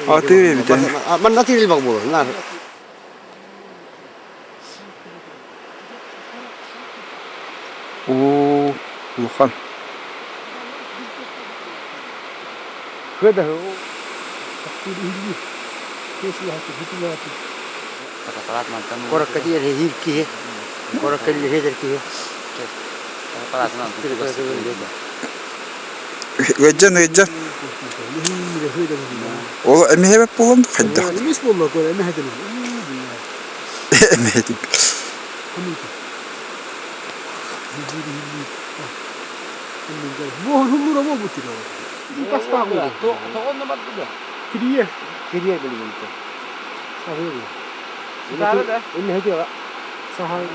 Атыы эбитэ. Манна атыыр буолар. Оо, улахан. Куоракка тиийэр эһиил киһи, куоракка үлэһиэтэр киһи. Ыалдьан ыалдьан. Ол эмиһэбэт буолан хайдах? Эмис буолла көр эмэһэтин. Эмэһэтин. Буоһун буолбут Кирие. Кирие билигин. Саһыл. Иннэһити Саһыл.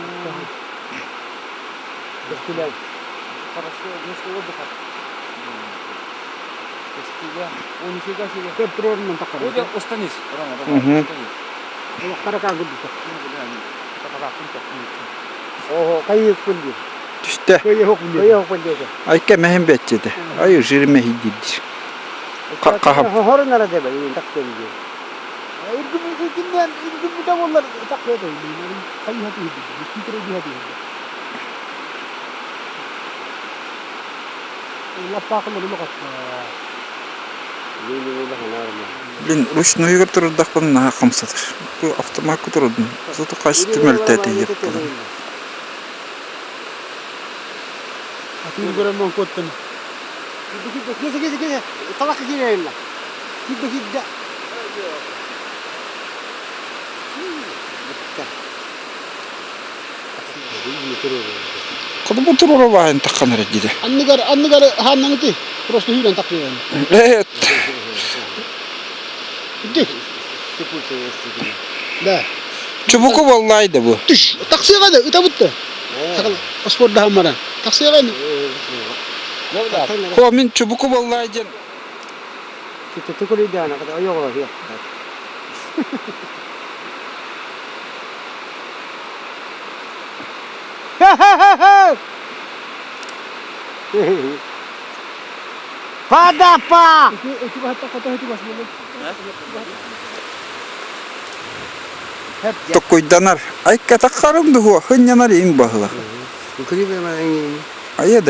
Кэскилэн. Хорошо, вместо отдыха. Кэскилэ. О, нифига себе. Көптөрөрүнэн таххар. Ой, останись, Рома, давай, останись. Олохтара каагырдыта. Ого, кайыппын дии. Түстэ. Кайыппын диэтэ. Айка мэһин бэччэтэ. Ай жир мэһи диир. Қаққаһам. Хорун ара дебе, тахсыам дии. Иргибитиннэн иргибитэ боллар тахсыа хайыһа тиһидди. Китре диһа тиһидди. Лаппаахылар улаҕатта. Блин, ручнойугар турардахпын наһаа хамсатар. Бу автомакка турардым. Зато хас түмэлтэ тиийэппин. Атыыр көрөн куоттан. Кисе кисе кисе талакка киирэринна. Кидде кидде. Кодобу турара баайын таххан эрэ диде. Анныгар анныгар хааннаҥыты просто hүүрэн тахсыан. Э, Иди. Да. Чубуку боллай да бу. Түш. Таксыга да ытабытты. Паспорт даһаммара. Таксыга Хо мин чубуку боллай диэн. Түкүрүйдээн ойоҕо Падапа! Токкуйданар. Айка таххарым дуһуо, хынньанар им баһыла. Айа да.